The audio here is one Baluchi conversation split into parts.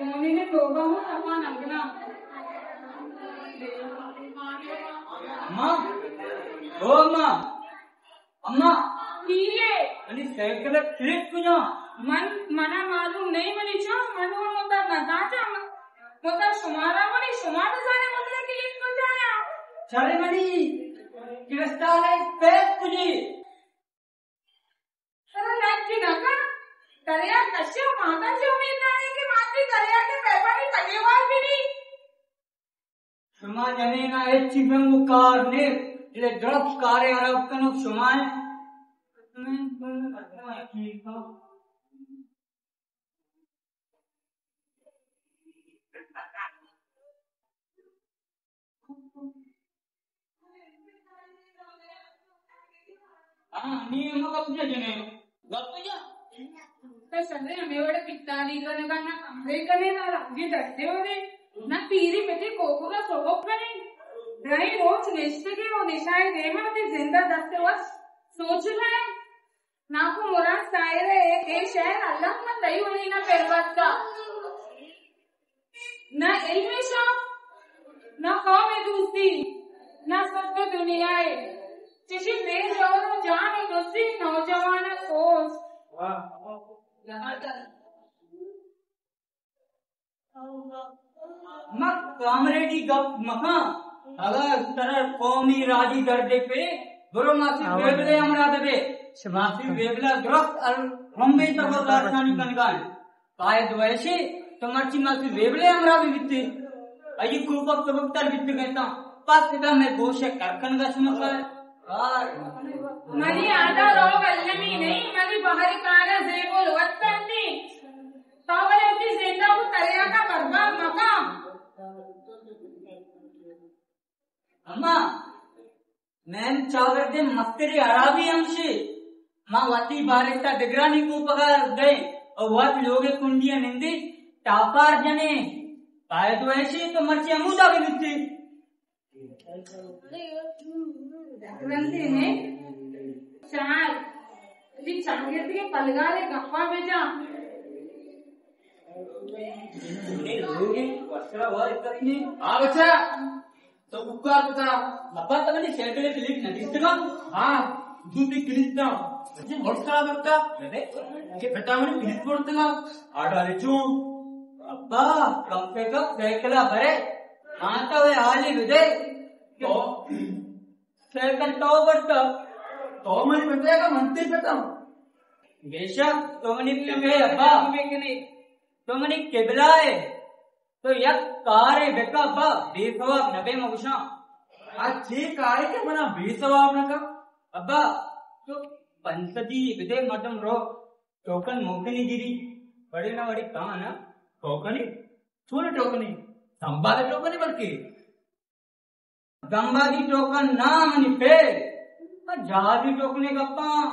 منی نے توبہ ہوں اپان اگنا۔ ماں، او ماں، اماں۔ کیے؟ منی سائیکل کلک کجا؟ من، منا معلوم نہیں منی چو، من وہ مدر نہ جاتا۔ مدر شمارا منی، شما نہ جانے مدر کلک کجا یا؟ چلے منی کرسٹال پیک کجی؟ ترا لج نہ کن؟ دریا کشے و ماتا چہ امید دارے کہ ماتی دریا کے پیپانی تگے وار بی۔ شما جنینا ہچ چیزاں کار نے، جلے درست کارے عرب کنو شما ہے۔ ہاں، نی ہم گپ جنے۔ گپ جا۔ تو سندے ہمیں وڑے پتالی کنگا نہ کمرے کنے نہ رنگی ڈٹے ہو رے، نہ پیری پتی کوکو کا سوگو کنے۔ رہی روچ نشتے کے وہ نشائے دیما تے زندہ دستے وس سوچ رہے۔ ناکو مراد ساحر ء اے شہر الم من تئی وڑی نہ پروت کا۔ نہ علم شوق، نہ قوم دوستی، نہ سد دنیا ء۔ چشی بے جور و جان و دزی نوجوان ء سوز۔ مک کامریڈی گپ مکاں۔ اگاں ترا قومی راجی دردے پہ، برو ماسی ویبلے ہمراہ ببے۔ ماسی ویبلا درست ال رمبے تر و دارشانی کنگا ہے۔ باید ویشے تو مرچی ماسی ویبلے ہمراہ ببیتے۔ ای کوپک سبکتر بیت گئے تا۔ پس ادا میں گوشے کر کنگا شمکا ہے۔ منی آدا روگ المی نہیں، منی بہر کانا زیب و لوت کرتی۔ تو بلے وتی زندہ کو تریاکا برباد مکن۔ اما، مین چاوردے مستری حرابی ہمشی۔ ما وتی بارشتا دگرانی کوپگا دئے اور وت لوگ کنڈی نندی ٹاپار جنے۔ باید ویشی تو مرچی ہمودا ببیتی۔ رندے نے چار، ابھی چاگردی کے پلگارے گپا بجا۔ آ بچا، تو ککار بتا۔ لبا تمنی سیکلے کلک نہ دیستگا؟ ہاں، دو تی کلک دا۔ مجھے موٹر سائیکل بتا۔ کہ بتا منی کلک پڑتگا۔ آ ڈالے چون؟ ابا، کم سے کم سیکلا بھرے۔ ہاں تو اے حالی بدے۔ تو سیکل تو برتا۔ تو منی بندے کا منتی پتا۔ بے شک، تو منی پتا ابا۔ تو منی قبلہ ہے۔ تو یک کارے بکا ابا، بے ثواب نہ بے مگشاں۔ آ چے کارے کہ منا بے ثواب نہ کا؟ ابا، تو پنسدی بدے مردم رو، ٹوکن موکنے گری، بڑے نہ بڑے کان۔ ٹوکنی؟ چون ٹوکنی؟ سنبھال ٹوکنی بلکہ۔ گمبادی ٹوکن نام نی پہ، جہازی ٹوکنے گپاں۔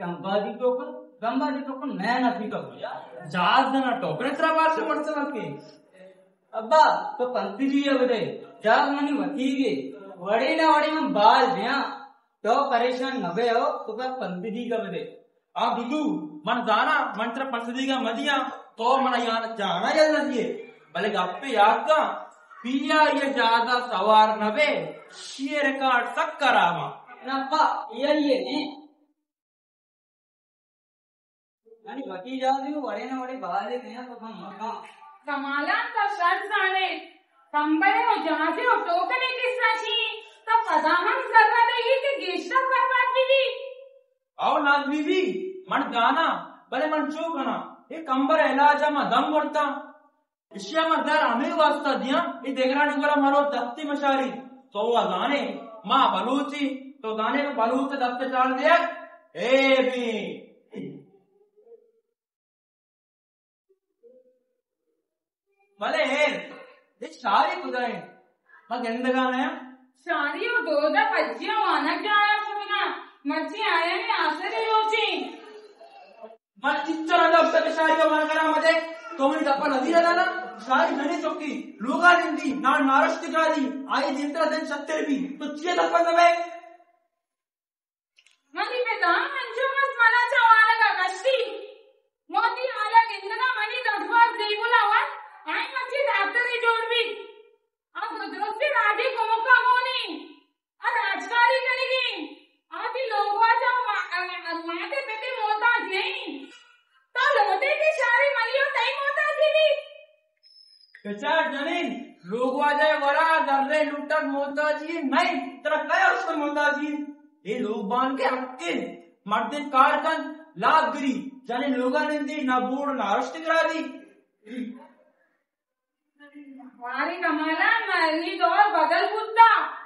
گمبادی ٹوکن، گمبادی ٹوکن میں نہ پیتا۔ جہاز دنا ٹوکنے ترا بار سے پڑتا کہ۔ ابا، تو پنتی جی اب دے، جہاز منی وتی گے، وڑے نہ وڑے من بال دیاں، تو پریشان نہ بے ہو، تو بس پنتی جی اب دے۔ آ دودو، من زاناں، من ترا پنسدیگا مدیاں، تو من یان جانا یل نہ دیے۔ بلے گپے یاد کن، پی آئی اے جہازا سوار نہ بے، شی ریکارڈ سک خراباں۔ نہ پا، اے آئی اے نے۔ یعنی وتی جہازی وڑے نہ وڑے بہالے دیاں تو ہم مکاں۔ کمالان تو شر زانے، کمبرے و جہازے و ٹوکنے قصہ چی، تو پدا ہم ذرہ دئیے کہ گیشتر برباد بی۔ او ناز بی بی، من زاناں، بلے من چو کناں؟ اے کمبر ءِ علاج ءَ ما دم برتاں۔ اشی ءَ ما زر ہمے واسطہ دیاں، اے دگرانی گورا مرو دستی مشاری۔ تو وا زانے، ما بلوچی، تو زانے کہ بلوچ دست چاڑ دے۔ اے بی۔ بلے ہیر، اے شاری کجا انت؟ ما گندگا نہ آں۔ شاری و دودا پجیا وانگ جایا شتگاں، مرچی آیانی آسری روچی۔ من چچا رندا اشتگ کہ شاری ءَ وانگ ءَ مدے، تو منی دپا نزیر ءَ دانا، شاری جنی چکی، لوگا نندی، نان نارشت گالی، آئی دیمترا دن شتر بی، تو چیا دپا نبے؟ منی پتا انجم است منا چہ وانگ ءَ کشتی۔ وتی حال ءَ گندگ ءَ منی دزباز زیبل ءَ وت بچار جنین، لوگ واجہ ءِ ورا زرے لوٹگ محتاجی نئیں، ترا کئے است محتاجی؟ اے لوگ بانک ءِ حق انت، مردین کار کنت، لاپ گری، جنین لوگا نندی، نہ بوڑ نہ ارشت گرادی۔ واری کمالا، منی دور بدل بوتا۔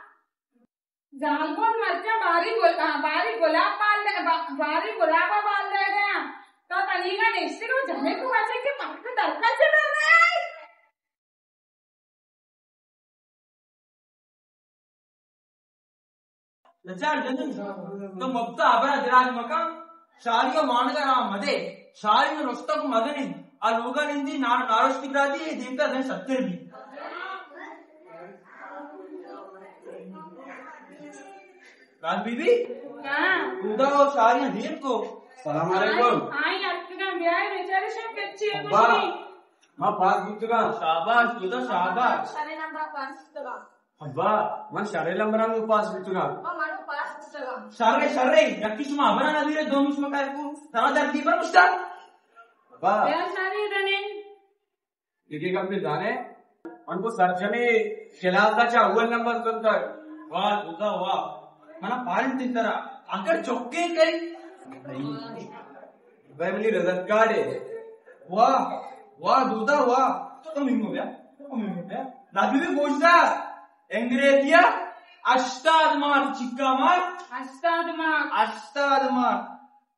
زالبول مرچاں باری گل-، آ، باری گلاب بال دے، با-، باری گلاب بال دے گیا۔ تو تنیگا نشتے رو جمے کو بچے کے پک درکا چے کر رہے ہیں؟ بچار جنین، تو مپتا ہبرا دراج مکن، شاری ءَ وانگ ءَ راہ مدے، شاری ءَ رستگ مزن انت، آ لوگ ءَ نندی نا-، نارشت گرادی، اے دیمتا زن ستر بی۔ راز بی بی؟ ہاں۔ خدا و شاری ءَ دیر کو۔ سلام علیکم۔ آئی اتکگاں، بیائے بیچارے شپ کچی ہے ابا، کچھ نہیں۔ ما پاس بوتگاں۔ شاباش، خدا شاباش۔ شرے نمبر پاس بوتگاں۔ ابا، من شرے لمبرانو پاس بوتگاں۔ ابا، منو پاس بوتگاں۔ شرے، شرے، یکی شما ہبرا نہ دیرے، دومی شما کار کو، ترا دردی پر مشتا۔ ابا۔ بیا شرے دنے۔ دیگہ گپے زانے؟ من کو سرجمی کلاس چا اول نمبر زرتگ۔ واہ، دودا واہ۔ منا پارن تن ترا۔ اگر چکے کئی۔ بھائی منی رزلٹ کارڈ ہے۔ واہ، واہ، دودا واہ۔ تو مینگو بیا، تو مینگو بیا۔ راجو بھی گوشدار۔ انگریزی ءَ ہشتاد مارک، چکا مارک؟ ہشتاد مارک۔ ہشتاد مارک۔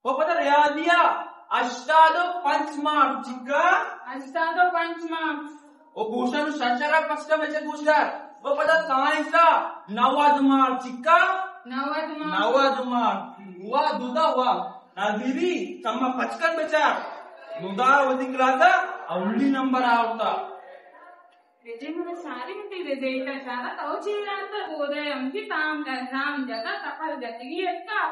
و پدا ریاضی ءَ ہشتاد و پنچ مارک، چکا؟ ہشتاد و پنچ مارک۔ و گوشن ششرا پسکا بچے گوشدار۔ و پدا سائنس ءَ نود مارک، چکا؟ نود مارک۔ نود مارک۔ واہ دودا واہ۔ نازیری، چما پچ کن بچار۔ دودا وتی کلاس ءَ اولی نمبر آورتا۔ بجے من ساری وتی رزلٹ ءَ چارا، تو چی زانتا؟ بودے ہم کی تام نظام جتا، سفر جتگی اتکا۔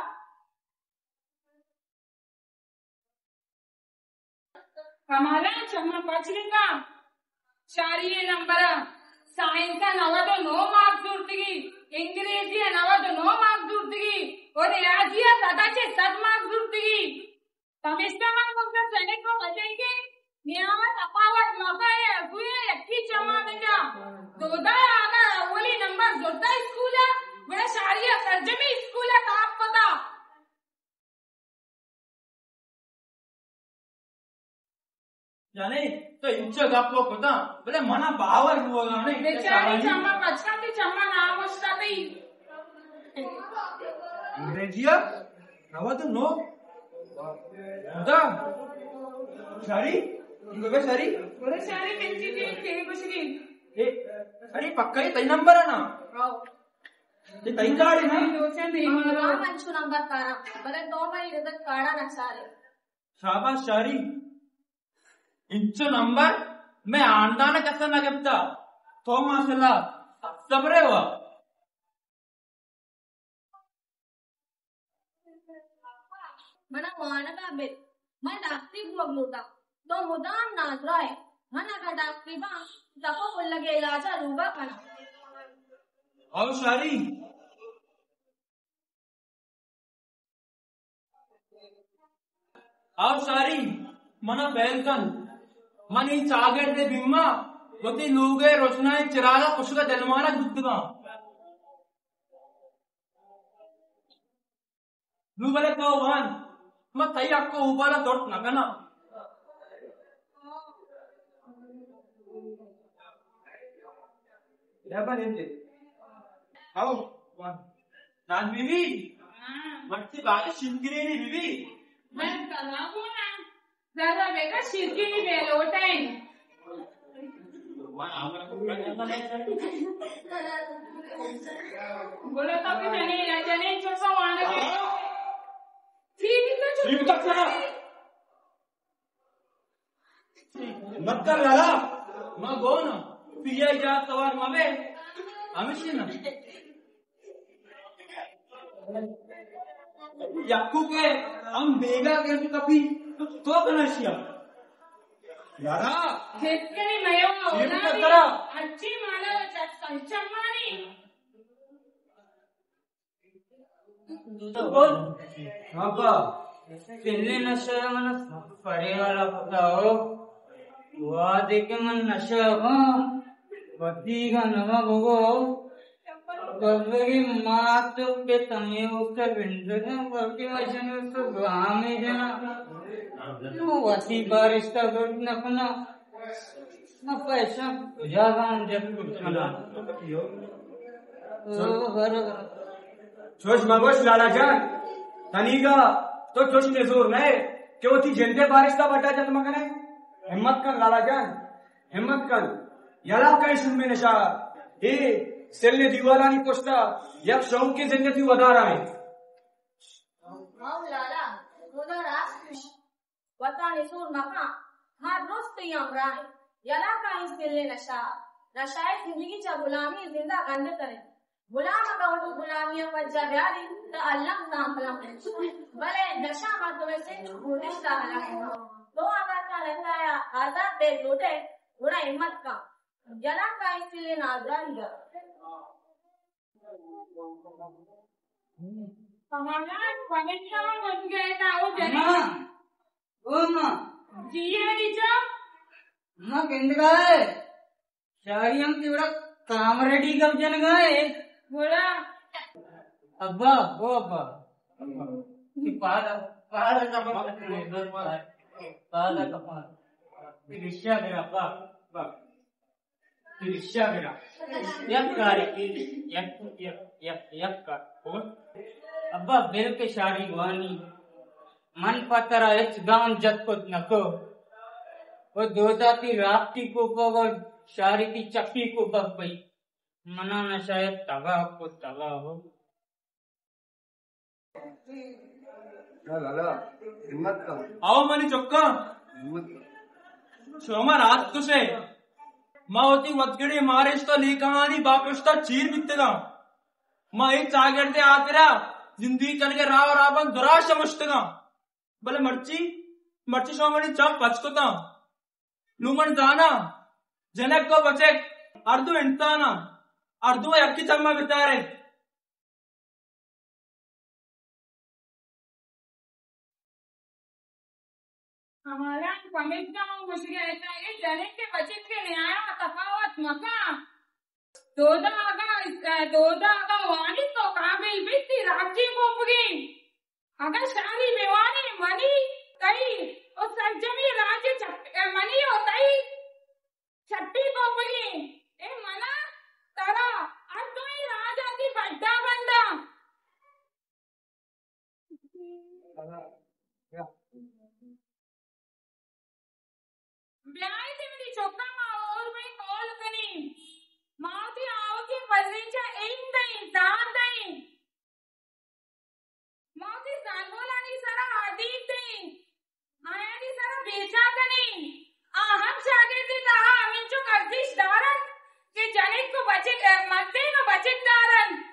کمالا چما پچ لکا۔ شاری ءِ نمبر ءَ سائنس ءَ نود و نو مارک زرتگی، انگریزی ءَ نود و نو مارک زرتگی، و ریاضی ءَ سد ءَ چہ سد مارک زرتگی۔ پمیشکا من گوشت سنک و بچنکے نیام ءَ تپاوت مکن، اے ازویا یکی چما بجا۔ دودا اگاں اولی نمبر زرتا اسکول ءَ، گڑا شاری ءَ سرجمی اسکول ءَ تاپ کتا۔ یعنی تو انچو گپ و کتاں، بلے منا باور بوگا نہیں۔ بیچاری چما پچکا تی چما نام اشتا تئی۔ انگریزی ءَ نود و نو۔ خدا۔ شاری؟ انگو بے شاری؟ بڑے شاری پنچی تی تی بشری۔ اے، ارے پکا یہ تئی نمبر ہے نا؟ ہاں۔ یہ تئی کارڈ ہے نا؟ دوچن دی مارا۔ ہاں، من چو نمبر کارا۔ بلے تو منی رزلٹ کارڈا نہ چارے۔ شاباش شاری، انچو نمبر میں آندان کسا نہ گپتا۔ تو ماشاءاللہ صبرے ہوا۔ منا وانگا بت، من ڈاکٹری بوگ لوٹاں۔ تو مدام نادراہ ئے۔ من اگاں ڈاکٹری باں، دپ و کلگے علاجا روگا کناں۔ او شاری، او شاری، منا بیل کن۔ من اے چاگرد ءِ بیما وتی لوگ ءِ روشنائیں چراگ ءَ کشگ ءَ دلمانگ بوتگاں۔ نوں بلے تو وان، من تئی حق ءَ اوبال ءَ زرت نہ کناں۔ ہاؤ، وان۔ ناز بی بی، ہاں۔ مرچی باغ شنگرینی بی بی۔ من کلا بونا۔ زرا بیگا شیرکنی بے لوٹائیں۔ گڑا تو کہ جنے یا جنے چوسا وانا۔ ٹھیک ہے، تو چپ کر۔ مت کر لالا، ما گونا، پیا جا سوار مبے، ہمیشی نا۔ یکو کہ ہم بیگا کہ کپی تو، تو کنا شیا۔ یارا۔ جتنے میو چیز اولادی کرا۔ اچھی مانا چک سنچمانی۔ ابا، پہلے نشہ من پڑے والا پتا ہو۔ وہدے کہ من نشہ باں، وتی گا نما بگو، بزگی مات پت ہمے وقت بندگاں، بلکہ من شمی وقت گامی جنا۔ نو وتی بارشتا گرد نکنا۔ نہ پیسہ کجا گاں جت کت کناں۔ او، برو، برو۔ چوش مگوش لالا جان، تنیگا تو چوش نزور نہ ئے کہ وتی جندے بارشتا بڈا جت مکنے۔ ہمت کن لالا جان، ہمت کن۔ یلا کئے شمے نشہ، اے سلیں دیوالانی پشتا یک شوقیں زندے تئی ودارا ایں۔ او لالا، خدا راست وتا نزور مکن، ما درست تئی ہمراہ ایں۔ یلا کائیں سلیں نشہ، نشہ ءِ زندگی چہ غلامی ءِ زند ءَ گندتر انت۔ غلام اگاں وتی غلامی ءَ پجا بیاری تہ الم سانپلم انت، بلے نشہ مردم ءِ زند گوزشت ءَ ہلاس کنت۔ تو اگاں چہ نشہ ءَ آزات بئے لوٹ ئے، گڑا ہمت کن، یلا کائیں سلیں نادراہی ءَ۔ کمالان، پمیشا من گئے تا او جنے۔ اماں، او اماں۔ جی اے ریچا۔ اماں گندگا ئے۔ شاری ہم تئی وڑا کامریڈی گپ جنگا ئے۔ گڑا۔ ابا، او ابا۔ پادا، پادا کپا۔ پادا کپا۔ رشیا گرا، ابا، ابا۔ رشا گرا۔ یک کارے کہ یک، یک، یک، یک کار کن۔ ابا، بل کہ شاری وانی، من پہ ترا ہچ گام جت کت نہ کو۔ و دودا تئی راپٹی کوپگ و شاری تئی چپی کوپگ بئی۔ منا نشہ ءَ تباہ کت، تباہ ہو۔ لالا، ہمت کن۔ آؤ منی چکاں۔ ہمت کن۔ شما راست گوش ئے۔ ما وتی وتگڑی مارشت و لیکہانی باپشتا چیر بیتگاں۔ ما اے چاگردے ہاترا زندگی کنگے راہ و رابند دراہ شمشتگاں۔ بلے مرچی، مرچی شما منی چم پچ کتاں۔ نوں من زاناں، جنک و بچک ہر دو انساناں، ہر دو یکے چما بچارے۔ ہمارا پمیشا ہم گوشگ ءَ اتاں، اے جنک ءُ بچک ءِ نیایا تفاوت مکن۔ دودا اگاں، دودا اگاں وانی تو قابل بیت، تئی راجی کوپگی۔ اگاں شانی بہ وانی منی تئی و سرجمی راج چپ-، منی و تئی چپی کوپگی۔ اے منا ترا ہر دوئیں راجاں تئی بڈا بنداں۔ بیایت منی چکاں، ما ہور بئیں کول کنیں۔ ما وتی آوکیں پزی چہ ایم دئیں، داد دئیں۔ ما وتی زالبولانی سرا آدینک دئیں، آیانی سرا بیجا کنیں۔ آ ہم چاگردی تہا ہمینچک ارزشت دارنت کہ جنک و بچک، مردین و بچک دارنت۔